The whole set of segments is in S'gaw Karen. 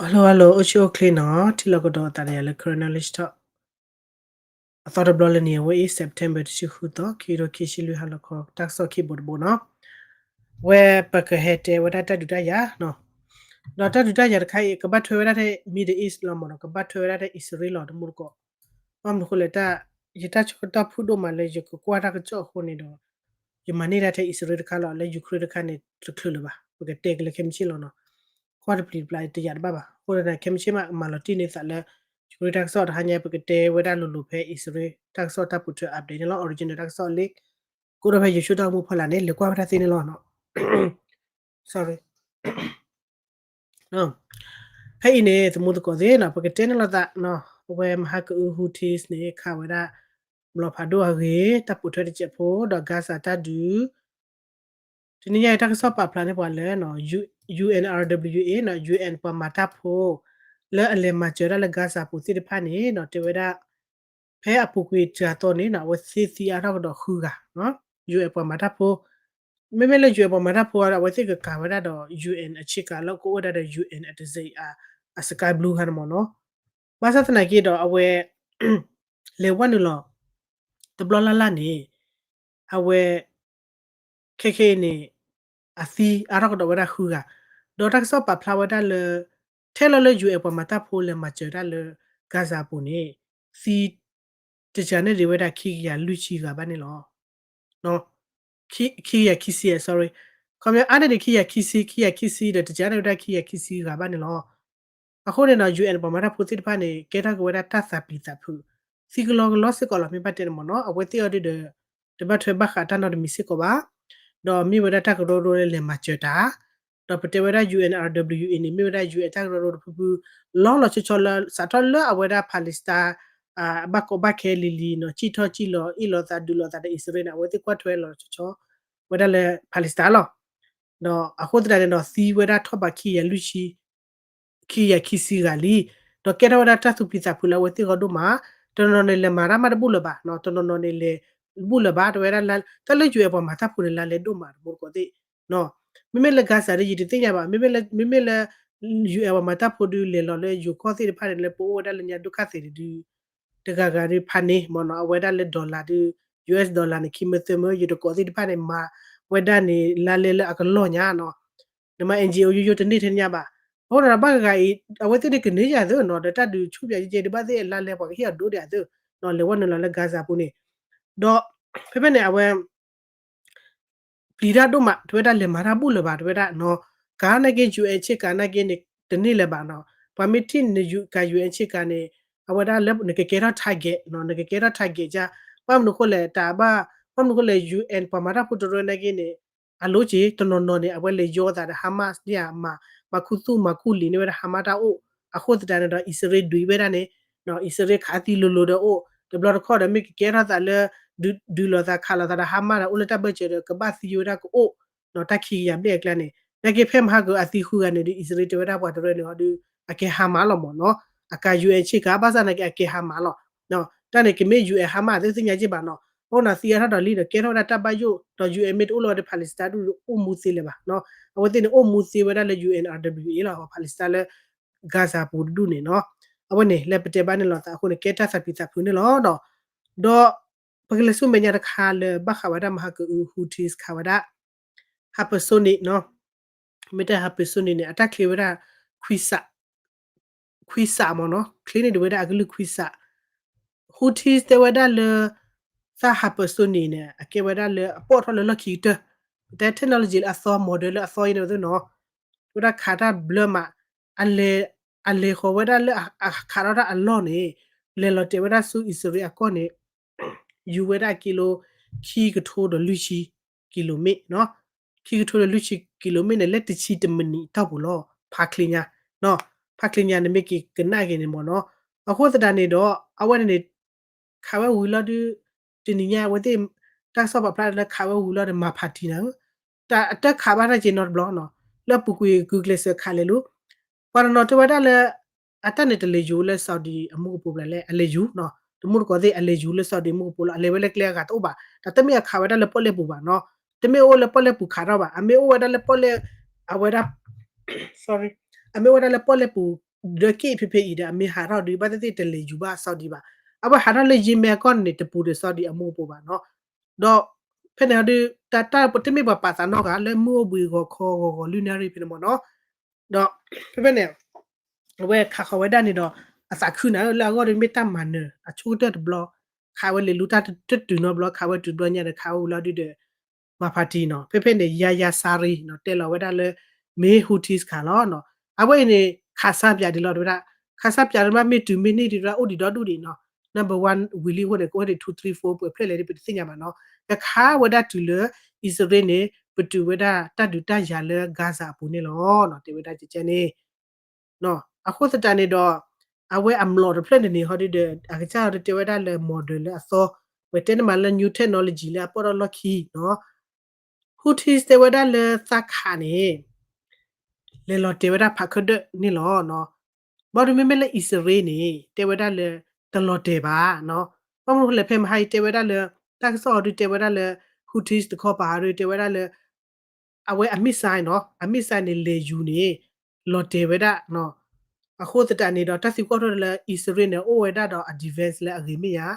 Hello hello အိၣ်ဆူၣ်အိၣ်ချ့နီၤ ထံၣ်လိာ်ကဒီးသးဒီးယၤလၢ Karen Knowledge Talk အသီတဘျီလၢနံၤအဝဲအံၤ September တဆံဃုသီ ခံကထိခံဆံလွံၢ် ဟါလီၤခီ တၢ်ကစီၣ်ခံဘိတဘိနီၤ ဝဲပကဟဲတဲဝဲဒၣ်တၢ်ဒုးတၢ်ယၤနီၤ ဒီးတၢ်ဒုးတၢ်ယၤတခါအံၤ ကဘၣ်ထွဲဝဲဒၣ်ထဲ Middle East လီၤမ့ၢ်နီၤ ကဘၣ်ထွဲဝဲဒၣ်ထဲအံၣ်စရ့လးလီၤ တမူတကိး ဘၣ်မနုၤအဃိလဲၣ် ယတၢ်ဆၢကတီၢ်ဖုၣ်ဒိၣ်မးလၢယကကွၢ်တၢ်ကစီၣ်အဃိန့ၣ်ဒီး ယမၤန့ၢ်ဒၣ်ထဲအံၣ်စရ့လးတခါလီၤ လၢယူၤခရ့ၣ်တခါန့ၣ် တချုးလၢၤဘၣ် ပကတဲက့ၤလၢခဲမုၢ်ဆ့ၣ်လီၤနီၤ ကွၢ်တပျံၤတပျါတယာ်တဘၣ်ဘၣ် အဃိန့ၣ် ခဲမုၢ်ဆ့ၣ်မး မၤလီၤတံၢ်န့ၢ်သးလၢ ယူၤခရ့ၣ်တၢ်ကစီၣ်တဟါညါ ပကတဲဝဲဒၣ်လိၤလိၤဖဲအံၣ်စရ့လးတၢ်ကစီၣ်တၢ်ပိာ်ထွဲ update န့ၣ်လီၤ original တၢ်ကစီၣ်လံ ကိးဒီးဖဲယိၤၡိတၢ်အိၣ်မူဖီလာ်န့ၣ် လဲၤကွၢ်ဝဲဒၣ်သ့န့ၣ်လီၤနီၤ sorry ဖဲအံၤန့ၣ် တမူတကိးသ့ၣ်နီၤ ပကတဲန့ၣ်လိာ်သးနီၤ အဝဲမဟါကအု Houthis န့ၣ် ခးဝဲဒၣ် ဘျီဖးဒိၣ်အဂ့ၢ် တၢ်ပိာ်ထွဲတစဲးဖိ ဒီး Gaza တၢ်ဒုး တနံၤညါအံၤတၢ်ကစီၣ်ပာ်ဖျါန့ၢ်ပှၤလၢ ယူ UNRWA နီၤ ယူအန် ပှၤမၤတၢ်ဖိ လၢအလဲၤမၤစၢၤဒၣ်လၢ Gaza ပူၤသ့ၣ်တဖၣ်န့ၣ်နီၤ တဲဝဲဒၣ် ဖဲအပူၤကွံာ်တဂၤသီန့ၣ်နီၤ အဝဲသ့ၣ်သံအါထီၣ်ကဒီးဃုဂၤ ယူအန် ပှၤမၤတၢ်ဖိ မ့မ့ၢ်လၢ ယူအန် ပှၤမၤတၢ်ဖိဒီး အဝဲသ့ၣ်ကကၤဝဲဒၣ်ဒီး ယူအန် အဆ့ကၤလၢကအိၣ်ဝဲဒၣ်ဒီး ယူအန် အတစ့အ အ sky blue ခါန့ၣ်မ့ၢ်နီၤ ဘၣ်ဆၣ်သနာ်က့ဒီး အဝဲ လဲၤဝဲနုာ်လီၤ တဘျီလၢ်လၢ်န့ၣ် အဝဲ ခဲခဲအံၤန့ၣ် အသံအါထီၣ်ကဒီးဝဲဒၣ်ဃုဂၤ ဒီးတၢ်ကစီၣ်ပာ်ဖျါဝဲဒၣ်လၢ ထဲလီၤလၢ ယူအန် ပှၤမၤတၢ်ဖိလဲၤမၤစၢၤတၢ်လၢ Gaza အပူၤန့ၣ် သံ တစှၤန့ၢ်ဒံးဝဲဒၣ်ခံကယၤလွံၢ်ဆံဂၤဘၣ်န့ၣ်လီၤ. ခံကယၤခံဆံ sorry ခီပညီအါန့ၢ်ဒံးခံကယၤခံဆံ ခံကယၤခံဆံဒီး တစှၤန့ၢ်ဝဲဒၣ်ခံကယၤခံဆံဂၤဘၣ်န့ၣ်လီၤ. အဃိန့ၣ်ဒီး ယူအန် ပှၤမၤတၢ်ဖိသ့ၣ်တဖၣ်န့ၣ် ကဲထီၣ်က့ၤဝဲဒၣ်တၢ်သးပျံၤသးဖုး သံကလီကလီစ့ၢ်ကီးလီၤ မ့ၢ်ဘၣ်တဲန့ၣ်မ့ၢ်နီၤ အဝဲသ့ၣ်အီၤဒုဒီး တဘၣ်ထွဲဘၣ်ဃးတၢ်နီတမံၤစ့ၢ်ကီးဘၣ် ဒီးမ့ၢ်ဝဲဒၣ်တၢ်ကရၢကရိလၢလဲၤမၤစၢၤတၢ် ဒီးပတဲဝဲဒၣ် ယူအန် RWA န့ၣ် မ့ၢ်ဝဲဒၣ် ယူအန် တၢ်ကရၢကရိတဖုဖု လီၤလီၤဆီဆီလၢ စးထီၣ်လၢအဝဲဒၣ် Palestine ဘၣ်ကီဘၣ်ခဲလံၤလံၤနီၤ စံၣ်ထီၣ်စံၣ်လီၤ အ့ၣ်လိာ်သးဒုးလိာ်သးဒီးအံၣ်စရ့လးန့ၣ် အဝဲသ့ၣ်ကွၢ်ထွဲလီၤလီၤဆီဆီ ဝဲဒၣ်လၢ Palestine လီၤ. ဒီးအဃိသတးန့ၣ်ဒီး သံဝဲဒၣ်ထီၣ်ဘးခံကယၤလွံၢ်ဆံ ခံကယၤခံဆံဂၤလံ. ဒီးကဲထီၣ်ဝဲဒၣ်တၢ်သူၣ်ဖှံသးဖုးလၢအဝဲသ့ၣ်ဂီၢ်ဒိၣ်မး, တနီၤနီၤန့ၣ် လဲၤမၤတၢ်မးတဘူၣ်လၢၤဘၣ်, တနီၤနီၤန့ၣ်လဲၤဘူၣ်လၢၤဘၣ်, တဝဲဒၣ် တၢ်လၢ ယူၣ်အဲၣ် ပှၤမၤတၢ်ဖိန့ၣ် လါလဲဒိၣ်မးတမူတကိးသ့ၣ်, မ့မ့ၢ်လၢ Gaza ဒီး ယတသ့ၣ်ညါဘၣ်, မ့မ့ၢ်လၢ ယူၣ်အဲၣ် ပှၤမၤတၢ်ဖိဒုး လဲၤလီၤလၢယိၤကီၢ်သ့ၣ်တဖၣ်န့ၣ် လၢပအိၣ်ဝဲဒၣ်လၢညါဒုက္ခသည်န့ၣ်ဒုး တဂၤဂၤဒုးဖးန့ၢ်မ့ၢ်နီၤ, အဝဲဒၣ်လၢ dollar ဒုး US dollar န့ၣ် ခံမၢသၢမၢ ယတကိးသ့ၣ်တဖၣ်န့ၣ် မၤဝဲဒၣ်န့ၣ် လါလဲလၢအကလီၢ်ညါနီၤ, နမၤ NGO ယိယိတန့ၢ်ထဲညါဘၣ်, အဃိဒီးဘၣ်ဂၤအံၤ အဝဲသ့ၣ်န့ၣ်ကန့ၢ်ယၤသ့နီၤ, ဒီးတၢ်ဒုးဆူၣ်ပၠးယဲၢ်ကဲဒုးဘၣ်သ့ၣ်အလါလဲပှၤကဟ့ၣ်အီၤဒိၣ်ဒံးအသ့နီၤ, လဲၤဝဲနုာ်လီၤလၢ Gaza ပူၤန့ၣ်, ဒီး ဖဲဖဲန့ၣ် အဝဲ ပျံၤတၢ်ဒိၣ်မး, တဝဲဒၣ်လဲၤမၤတၢ်ဘူၣ်လၢၤဘၣ်, တဝဲဒၣ်နီၤ, ကးနာ်က့ UN ဆ့ကၤနာ်က့န့ၣ် တန့ၢ်လၢၤဘၣ်နီၤ, ပှၤမ့ၢ်ထံၣ်နကး UN ဆ့ကၤန့ၣ် အဝဲဒၣ်လၢနကကဲထီၣ် target နီၤ, နကကဲထီၣ် target ကၢ်, ဘၣ်မနုၤဃိလဲၣ် တၢ်ဘၣ်, ဘၣ်မနုၤဃိလဲၣ် UN ပှၤမၤတၢ်ဖိတရၢနာ်က့န့ၣ် အလိၤက့ၤ တနီၤနီၤန့ၣ် အဝဲလဲၤယီသးဒီး Hamas န့ၣ် မၤခူသူၣ်မၤခူလံာ်န့ၢ်ဝဲဒၣ် Hamas တၢ်အိၣ်, အဃိသတးန့ၣ်ဒီး အံၣ်စရ့လးဒုးဝဲဒၣ်န့ၣ်, အံၣ်စရ့လးခးသံလိၤလိၤဒီးအိၣ်, တဘျီတခီၣ်ဒီးမ့ၢ်ကကဲထီၣ်သးလၢ ဒုးလိာ်သးခးလိာ်သးဒီး Hamas ဒီးအိၣ်လၢတၢ်ဘၢၣ်စၢၤဒီး ကဘၣ်သံဝဲဒၣ်ကအိၣ်, တၢ်ခံကယၤဘျဲၣ်အကျါန့ၣ်, နာ်က့ဖဲမဟါကအသံဃုဂၤန့ၣ်ဒုး အံၣ်စရ့လးတဲဝဲဒၣ်ပှၤတရၢန့ၣ်ဒီး အကဲ Hamas လီၤမ့ၢ်နီၤ, အကး UN ဆ့ကၤ ဘၣ်ဆၣ်နာ်က့အကဲ Hamas လီၤ, တၢ်န့ၣ်ကမ့ၢ် UN Hamas သုသ့ၣ်ညါက့ၤဘၣ်နီၤ, အဃိနီၤသံအါထီၣ်ဒီးလံဒီး ကဲထီၣ်ဝဲဒၣ်တၢ်ဘၣ်ယိၣ် ဒီး UN မ့ၢ်တအိၣ်လၢၤဝဲဒီး Palestine ဒုးအိၣ်မူသ့လၢၤဘၣ်နီၤ, အဝဲသ့ၣ်န့ၣ်အိၣ်မူသ့ဝဲဒၣ်လၢ UNRWA လီၤ, Palestine လၢ Gaza ပူၤတဒူၣ်န့ၣ်နီၤ, အဝဲန့ၣ် လၢပတဲဘၣ်န့ၣ်လိာ်သးအဃိန့ၣ် ကဲတၢ်သးပျံၤသးဖုးန့ၣ်လီၤဒီး, ဒီး ပကလဲၤဆူမဲာ်ညါတခါလၢဘၣ်ဃးဝဲဒၣ်မဟါကအု Houthis ခးဝဲဒၣ် hypersonic နီၤ, မ့ၢ်တဲ hypersonic န့ၣ် အတၢ်ချ့ဝဲဒၣ် ခွံစး ခွံစးမ့ၢ်နီၤ, ချ့န့ၣ်ဒုးဝဲဒၣ်အကလုၢ်ခွံစး, Houthis တဲဝဲဒၣ်လၢ သး hypersonic န့ၣ် အကဲဝဲဒၣ်လၢအပိာ်ထီၣ်လၢလီၢ်ခံကတၢၢ်, ပတဲ technology လၢအသီ model လၢအသီအံၤန့ၣ်သ့ၣ်နီၤ, တဲဝဲဒၣ်ခးတၢ်ဘျၢမး, အလဲၤဃီၤဝဲဒၣ်လၢအခးထီၣ်တၢ်အလီၢ်န့ၣ်, လဲၤလီၤတဲာ်ဝဲဒၣ်ဆူအံၣ်စရ့လးအကီၢ်န့ၣ် ယူၤဝဲဒၣ်ကံလိ ခံကထိဒီးလွံၢ်ဆံ ကံလိမ့ၣ်, ခံကထိဒီးလွံၢ်ဆံ ကံလိမ့ၣ်န့ၣ် လၢတဆံတမံးနံးအတီၢ်ပူၤလီၤ, ဖးချ့ညါ, ဖးချ့ညါန့ၣ်မ့ၢ်က့ၤကနၣ်က့ၤန့ၣ်မ့ၢ်နီၤ, အဃိသတးန့ၣ်ဒီး အဝဲန့ၣ်န့ၣ် ခးဝဲဝံၤလီၤဒုး, တနံၤညါအဝဲသ့ၣ် တၢ်ကစီၣ်ပာ်ဖျါလၢခးဝဲဝံၤလီၤဒီး မၤဖးတံၢ်နၤဧၢ, တၢ်အတၢ်ခးဘၣ်တၢ်က့ၤနီတဘျီနီၤ, လၢအပူၤကွံာ်ဂုာ်ကျဲးစၢးခးလဲၤလိၤ, ပှၤတနီၤတဲဝဲဒၣ်လၢ အတၢ်န့ၣ်တလဲၤယူၤလၢ Saudi အမူကပိာ်ဘျီလဲၣ်, အလဲၤယူၤနီၤ, တမူတကိးသ့ၣ် အလဲၤယူၤလၢ Saudi အမူကပိာ်လီၤ, အလဲၤဝဲလၢကျဲအဂၤတအိၣ်ဘၣ်, တၢ်တမ့ၢ်အခးဝဲဒၣ်လၢပီၣ်လဲၣ်ပူၤဘၣ်နီၤ, တမ့ၢ်အိၣ်လၢပီၣ်လဲၣ်ပူၤခးထီၣ်ဘၣ်, အမ့ၢ်အိၣ်ဝဲဒၣ်လၢပီၣ်လဲၣ်, အဝဲဒၣ် အမ့ၢ်အိၣ်ဝဲဒၣ်လၢပီၣ်လဲၣ်ပူၤ ဒီးက့ၣ်ဖဲဖဲအံၤဒီး အမ့ၢ်ဟးထီၣ်ဒီး ဘၣ်သ့ၣ်သ့ၣ်တလဲၤယူၤဘၣ်စီၤဒံးဘၣ်. အဝဲဟးထီၣ်လၢယံၤမဲာ်အကီၢ်န့ၣ် တပူၤဒီးစီၤဒံးအမိၢ်အပၢ်ဘၣ်နီၤ. ဒီးဖဲန့ၣ်ဟီဒီး တၢ် တၢ် တမ့ၢ်ပှၤပာ်သးနီတဂၤ လၢမုၢ်အိၣ်ဘှံးဂီၤခီဂီၤဂီၤလွံၢ်နၣ်ရံၣ်ဖဲန့ၣ်မ့ၢ်နီၤ. ဒီးဖဲဖဲန့ၣ် အဝဲခးဃီၤဝဲဒၣ်န့ၣ်ဒီး အသးခုနၤလၢအဂီၢ်ဒီး မ့ၢ်တၢ်မၤနၢၤအဆိကတၢၢ်တဘျီ, ခးဝဲလဲၤလူၤတၢ်တတုၤနီတဘျီ, ခးဝဲတုၤတဘျီညါဒီး ခးဝဲဝံၤလီၤဒုဒီး မၤဖးတံၢ်နီၤ. ဖဲဖဲန့ၣ် ယၤယၤစၤရံနီၤ တဲလီၤဝဲဒၣ်လၢ မ့ၢ် Houthis ခးလီၤနီၤ. အဝဲအံၤန့ၣ် ခးစၢ်ပၠးဒံးလီၤ တဲဝဲဒၣ်, ခးစၢ်ပၠးဒံးမ့ၢ်တုၤမ့ၢ်န့ၢ်ဒံး တဲဝဲဒၣ် အိၣ်ဒံးဒီဒူၣ်ဒံးနီၤ. number one ဝံၤလံအဃိန့ၣ် ကအိၣ်ဒံး two three four ပှဲၤဖျၢၣ်လဲၣ်ဒ် ပတသ့ၣ်ညါဘၣ်နီၤ. ကခးဝဲဒၣ်တုၤလၢ အံၣ်စရ့လးန့ၣ် ပတုာ်ဝဲဒၣ်တၢ်ဒုးတၢ်ယၤလၢ Gaza အပူၤန့ၣ်လီၤနီၤ. တဲဝဲဒၣ်ကဲကဲန့ၣ် အဃိသတးန့ၣ်ဒီး အဝဲအမျိာ်တဖျၢၣ်န့ၣ်န့ၣ် ဟီဒုဒီး အကစၢ်ဟီဒုတဲဝဲဒၣ်လၢ modern လၢအသီ, ပတဲန့ၣ်မးလၢ new technology လၢအပီၢ်ထီၣ်လီၢ်ခံနီၤ. Houthis တဲဝဲဒၣ်လၢသးခးန့ၣ် လဲၤလီၤတဲာ်ဝဲဒၣ်ဖးခၢၣ်ဒၢၣ်န့ၣ်လီၤ. ဘၣ်ဒီးမ့မ့ၢ်လၢအံၣ်စရ့လးန့ၣ် တဲဝဲဒၣ်လၢ တလီၤတဲာ်ဘၣ်နီၤ. ဘၣ်မနုၤလဲၣ် ဖဲမဟါအံၤတဲဝဲဒၣ်လၢ တၢ်ကစီၣ်ဟီဒုတဲဝဲဒၣ်လၢ Houthis တခီပၤဟီဒုတဲဝဲဒၣ်လၢ အဝဲအ missile နီၤ, အ missile န့ၣ် လဲၤယူၤန့ၣ် လီၤတဲာ်ဝဲဒၣ်နီၤ. အဃိသတးန့ၣ်ဒီး တၢ်သံကွၢ်ထီၣ်လၢ အံၣ်စရ့လးန့ၣ် အိၣ်ဝဲဒၣ်ဒီးအ defense လၢအဂ့ၤမ့ၢ်ယါ,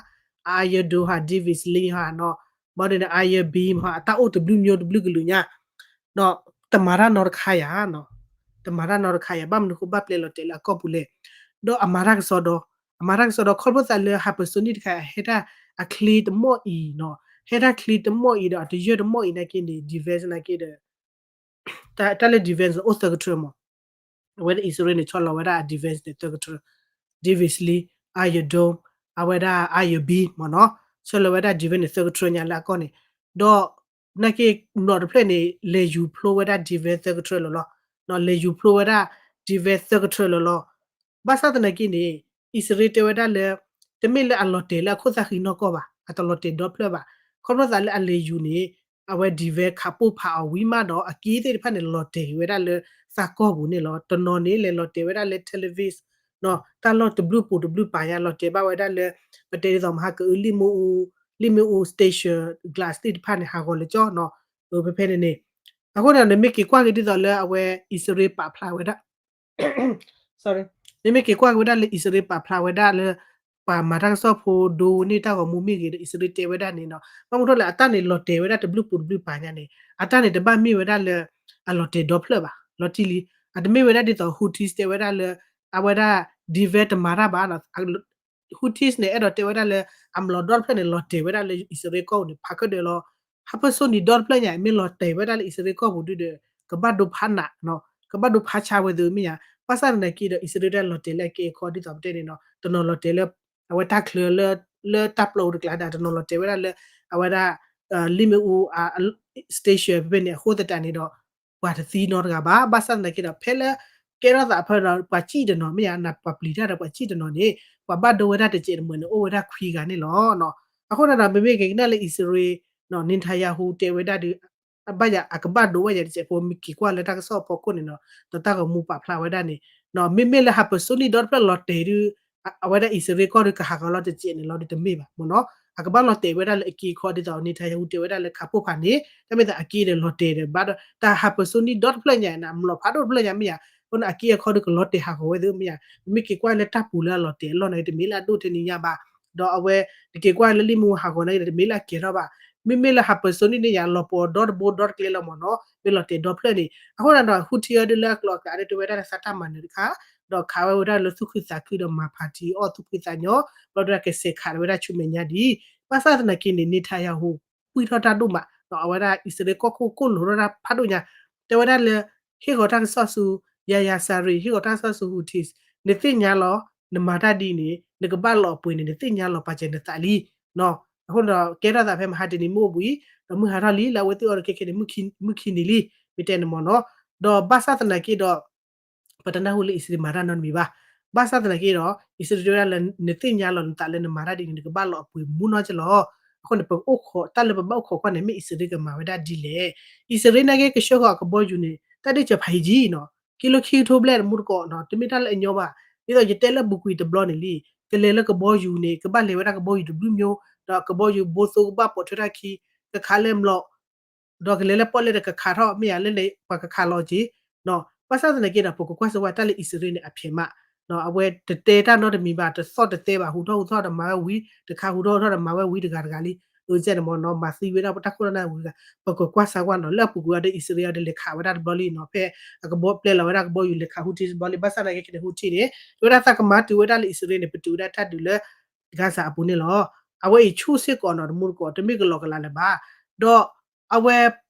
Iron Dome ဟး, David's Sling ဟးနီၤ, ဘၣ်ဒီးန့ၣ် Iron Beam ဟး, အတၢ်အိၣ်တဘျုးမျိုးတဘျုးကလုာ်ညါ, ဒီးတမၤတၢ်နီတခါယါနီၤ, တမၤတၢ်နီတခါယါ, ဘၣ်မနုၤဃိဘၣ်ပျဲလီၤတဲာ်လၢအကီၢ်ပူၤလဲၣ်. ဒီးအမၤတၢ်ကစီဒီ, အမၤတၢ်ကစီဒီ ခီဖျိသးလၢ hypersonic တခါ အဟဲဒၣ်အချ့တမီၢ်အံၤနီၤ, ဟဲဒၣ်ချ့တမီၢ်အံၤဒီး အတယၢၢ်တမီၢ်အံၤနာ်က့န့ၣ် defense နာ်က့ဒီး တၢ်လၢ defense အိၣ်သၢကထၢမး, အဝဲဒၣ်အံၣ်စရ့လးန့ၣ် ဆီလီၤဝဲဒၣ်အ defense န့ၣ်သၢကထၢ, David's Sling, Iron Dome, အဝဲဒၣ် Iron Beam မ့ၢ်နီၤ, ဆီလီၤဝဲဒၣ် defense န့ၣ်သၢကထၢညါလၢအကီၢ်န့ၣ်, ဒီးနာ်က့ မျိာ်တဖျၢၣ်န့ၣ် လဲၤယူၤဖျိဝဲဒၣ် defense သၢကထၢလီၤလီၤ, လဲၤယူၤဖျိဝဲဒၣ် defense သၢကထၢလီၤလီၤ. ဘၣ်ဆၣ်သနာ်က့န့ၣ် အံၣ်စရ့လးတဲဝဲဒၣ်လၢ တမ့ၢ်လၢအလီၤတဲာ်လၢအခိၣ်သၣ်ဃံနီၢ်ကီၢ်ဘၣ်, အတလီၤတဲာ်ဒီဖျၢၣ်ဘၣ်, ခီဖျိသးလၢအလဲၤယူၤန့ၣ် အဝဲ defense ခးပိၢ်ဖးအီၤဝံၤမးဒီး အက့သ့ၣ်တဖၣ်န့ၣ် လီၤတဲာ်က့ၤဝဲဒၣ်လၢသးကီၢ်ပူၤန့ၣ်လီၤ. တနီၤန့ၣ် လဲၤလီၤတဲာ်ဝဲဒၣ်လၢ Tel Aviv နီၤ, တၢ်လီၢ်တဘျုးပူၤတဘျုးပၤညါ လီၤတဲာ်ဘၣ်ဝဲဒၣ်လၢ ပတဲဒ်သိးမဟါကအု လံာ်မ့ၣ်အူ, လံာ်မ့ၣ်အူ station glass သ့ၣ်တဖၣ်န့ၣ် ဟးဂီၤလၢကၠီနီၤ, ဖဲဖဲန့ၣ်န့ၣ်. အဃိန့ၣ် နမ့ၢ်က့ၤကွၢ်က့ၤဒ်သိးလၢအဝဲအံၣ်စရ့လးပာ်ဖျါဝဲဒၣ် နမ့ၢ်က့ၤကွၢ်က့ၤဝဲဒၣ်လၢအံၣ်စရ့လးပာ်ဖျါဝဲဒၣ်လၢ ပှၤမၤတၢ်ကစီၣ်ဖိဒိန့ၢ်တၢ်ဂီၤမူမ့ၢ်ဂ့ၤဒီး အံၣ်စရ့လးတဲဝဲဒၣ်န့ၣ်နီၤ, ဘၣ်မနုၤလဲၣ် အတၢ်န့ၣ်လီၤတဲာ်ဝဲဒၣ်တဘျုးပူၤတဘျုးပၤညါန့ၣ် အတၢ်န့ၣ်တဘၣ်မ့ၢ်ဝဲဒၣ်လၢ အလီၤတဲာ်ဒီဖျၢၣ်ဘၣ်, လီၤတံၢ်လံ. အတမ့ၢ်ဝဲဒၣ်ဒ်သိး Houthis တဲဝဲဒၣ်လၢ အဝဲဒၣ် defense တမၤတၢ်ဘၣ် Houthis န့ၣ် အဲၣ်ဒိးတဲဝဲဒၣ်လၢ အမျိာ်ဒီတဖျၢၣ်န့ၣ် လီၤတဲာ်ဝဲဒၣ်လၢအံၣ်စရ့လးကီၢ်ပူၤန့ၣ် ဖးခၢၣ်ဒၢၣ်လီၤ. hypersonic ဒီတဖျၢၣ်ညါ မ့ၢ်လီၤတဲာ်ဝဲဒၣ်လၢအံၣ်စရ့လးကီၢ်ပူၤဒုဒီး ကဘၣ်ဒိဖးနးနီၤ, ကဘၣ်ဒိဖးဆါဝဲသ့ၣ်မ့ၢ်ညါ. ဘၣ်ဆၣ်သနာ်က့ဒီး အံၣ်စရ့လးတဲလီၤတဲာ်လၢအက့အခီဒ်သိးပတဲန့ၣ်နီၤ, တနီၤလီၤတဲာ်လၢ အဝဲတၢ်ချၢလၢ လၢတၢ်ပျီအူတကျါဒီး တနီၤလီၤတဲာ်ဝဲဒၣ်လၢ အဝဲဒၣ် လံာ်မ့ၣ်အူ station ဖဲဖဲန့ၣ် အဃိသတးန့ၣ်ဒီး ပှၤတသံနီတဂၤဘၣ်. ဘၣ်ဆၣ်သနာ်က့ဒီး ဖဲလၢ ကဲထီၣ်သးဖဲဒီး ပှၤစံၣ်တနီၤမ့ၢ်ဧါ, နပှၤပျံၤတၢ်ဒီးပှၤစံၣ်တနီၤန့ၣ် ပှၤဘၣ်ဒိဝဲဒၣ်တစဲးတမှဲၤန့ၣ် အိၣ်ဝဲဒၣ်ခွံဂၤန့ၣ်လီၤ. အဃိန့ၣ်ဒီး ပမ့ၢ်က့ၤကနၣ်လၢအံၣ်စရ့လး Netanyahu တဲဝဲဒၣ်ဒီး ဘၣ်ယၤအကဘၣ်ဒိဝဲယၤတစဲးဖိ မ့ၢ်က့ၤကွၢ်လၢတၢ်ကစီၣ်အဖီခိၣ်န့ၣ်နီၤ, ဒီးတၢ်ဂီၤမူပာ်ဖျါဝဲဒၣ်န့ၣ် မ့မ့ၢ်လၢ hypersonic ဒီတဖျၢၣ်လီၤတဲာ်ဒီး အဝဲဒၣ်အံၣ်စရ့လးကီၢ်ဒီးကဟးဂီၤလီၤတစဲးန့ၣ်လီၤဒီးတမ့ၢ်ဘၣ်မ့ၢ်နီၤ. အကဘၣ်လီၤတဲာ်ဝဲဒၣ်လၢအက့အခီဒ်သိး Netanyahu တဲဝဲဒၣ်လၢခးပိၢ်ဖးန့ၣ် တၢ်မ့ၢ်သးအက့ဒီးလီၤတဲာ်ဒီး ဘၣ်ဒီး တၢ် hypersonic ဒီတဖျၢၣ်ညါန့ၣ် မျိာ်ဖးဒိၣ်တဖျၢၣ်ညါမ့ၢ်ဧါ, အဃိန့ၣ် အက့အခီဒီးကလီၤတဲာ်ဟးဂီၤဝဲသ့ၣ်မ့ၢ်ဧါ. ပမ့ၢ်က့ၤကွၢ်လၢတၢ်ပူၤလၢအလီၤတဲာ်အလီၢ်န့ၣ် တမ့ၢ်လၢအဒိၣ်ထဲန့ၣ်ညါဘၣ်. ဒီးအဝဲ တက့ၤကွၢ်လၢလံာ်မ့ၣ်အူဟးဂီၤန့ၣ် တမ့ၢ်လၢအကဲထီၣ်ဘၣ်. မ့မ့ၢ်လၢ hypersonic န့ၣ်ညါ လီၤပှီၤဒီတဘိဒီတကျဲလီၤမ့ၢ်နီၤ, မ့ၢ်လီၤတဲာ်ဒီဖျၢၣ်န့ၣ်. အဃိန့ၣ်ဒီး Houthi ဒ်လၢအကျိၤအကျဲဒ်တဲဝဲဒၣ်လၢသးတၢ်မၤနၢၤတခါ ဒီးခးဝဲဝဲဒၣ်လၢသူၣ်ခုသးခုဒီးမၤဖးထံအီၣ်သူၣ်ဖှံသးညီ, ဘျီဒီးကစဲးခးဝဲဒၣ်ဆူမဲာ်ညါဒ်အံၤ. ဘၣ်ဆၣ်သနာ်က့န့ၣ် Netanyahu ပှံၢ်ထီၣ်တၢ်ဒိၣ်မး, အဝဲဒၣ်အံၣ်စရ့လးကီၢ်ခိၣ်ကိၢ်လိာ်ထီၣ်တၢ်ဖးဒိၣ်ညါ, တဲဝဲဒၣ်လၢ ဟ့ၣ်ဂီၤတၢ်ကစီၣ်ဆူ Yahya Saree, ဟ့ၣ်ဂီၤတၢ်ကစီၣ်ဆူ Houthis, နသ့ၣ်ညါလီၤ, နမၤတၢ်ဒ်န့ၣ် နကဘၣ်လီၤအပှ့ၤန့ၣ် နသ့ၣ်ညါလီၤပာ်စၢၤနသးလံ. အဃိဒီး ကဲထီၣ်သးဖဲမဟါတနံၤမုၢ်အိၣ်ဘှံး, ဒီးမုၢ်ဟါထီၣ်လံ လၢအဝဲသ့ၣ်အီၤဒီးခဲခဲန့ၣ် မုၢ်ခံနံၤလံ, မ့ၢ်တဲန့ၣ်မ့ၢ်နီၤ. ဒီးဘၣ်ဆၣ်သနာ်က့ဒီး ပတနၢ်ဟူလၢအံၣ်စရ့လးမၤတၢ်နီတမံၤဘၣ်. ဘၣ်ဆၣ်သနာ်က့ဒီး အံၣ်စရ့လးတဲဝဲဒၣ်လၢ နသ့ၣ်ညါလီၤနသးလၢနမၤတၢ်ဒ်န့ၣ် နကဘၣ်လီၤအပှ့ၤမူနီၢ်ကလီၤ. အဃိန့ၣ် ပအိၣ်ခိး တၢ်လၢပဘၣ်အိၣ်ခိးကွၢ်န့ၣ် မ့ၢ်အံၣ်စရ့လးကမၤဝဲဒၣ်ဒ်လဲၣ်. အံၣ်စရ့လးနာ်က့ကဆှၢဃီၤအကဘီယူၤန့ၣ် တၢ်ဒ့ၣ်စၢၤဖးယံၤကံနီၤ, ကံလိခံကထိဘျဲၣ်တမူတကိးနီၤ, တမ့ၢ်တၢ်လၢအညီဘၣ်. ဒ်သိးယတဲလၢဘူးကွံာ်တဘျီန့ၣ်လံ, ကလဲၤလၢကဘီယူၤန့ၣ် ကဘၣ်လဲၤဝဲဒၣ်ကဘီယူၤတဘျုးမျိုး, ဒီးကဘီယူၤဘိသိကဘၣ်ပိာ်ထွဲတၢ်ခံ, ကခးလၢမျိာ် ဒီးကလဲၤလၢပီၣ်လဲၣ်ဒီးကခးထီၣ် မ့ၢ်ယၤလၢလဲၤပှၤကခးလီၤက့ၤ. ဘၣ်ဆၣ်သနာ်က့ဒီး ပကကွၢ်စၢၤဝဲတၢ်လၢအံၣ်စရ့လးန့ၣ် အဖျဲးမး, အဝဲတတဲတၢ်နီတမံၤဘၣ်, တသီၣ်တသဲဘၣ်, ဟူထီၣ်ဟူထီၣ်ဒီးမၤဝဲဝံၤတခါ, ဟူထီၣ်ဟူထီၣ်ဒီးမၤဝဲဝံၤတဂၤတဂၤလံ. အၢ ကဲန့ၣ်မ့ၢ်နီၤ, မၤသံဝဲဒၣ်ပတၢ်ခိၣ်တၢ်နၢ်ဝံၤတဂၤ, ပကကွၢ်စၢၤကွၢ်နီၤ, လၢအပူၤကွံာ်အီၤဒီး အံၣ်စရ့လးဒီးလဲၤခးဝဲဒၣ်တဘျီလံနီၤ, ဖဲအကဘီပျဲလီၤဝဲဒၣ်ကဘီယူၤ လဲၤခး Houthis တဘျီလံ. ဘၣ်ဆၣ်သနာ်က့ခဲန့ၣ် Houthi န့ၣ် တဲဝဲဒၣ်သးကမၤတုၤဝဲဒၣ်လၢအံၣ်စရ့လးန့ၣ် ပတုၤဝဲဒၣ်တၢ်ဒုးလၢ Gaza အပူၤန့ၣ်လီၤ. အဝဲအံၤဆူၣ်စ့ၢ်ကီးနီၤ, တမူတကိး တမ့ၢ်ကလီကလီလၢၤဘၣ်. ဒီးအဝဲ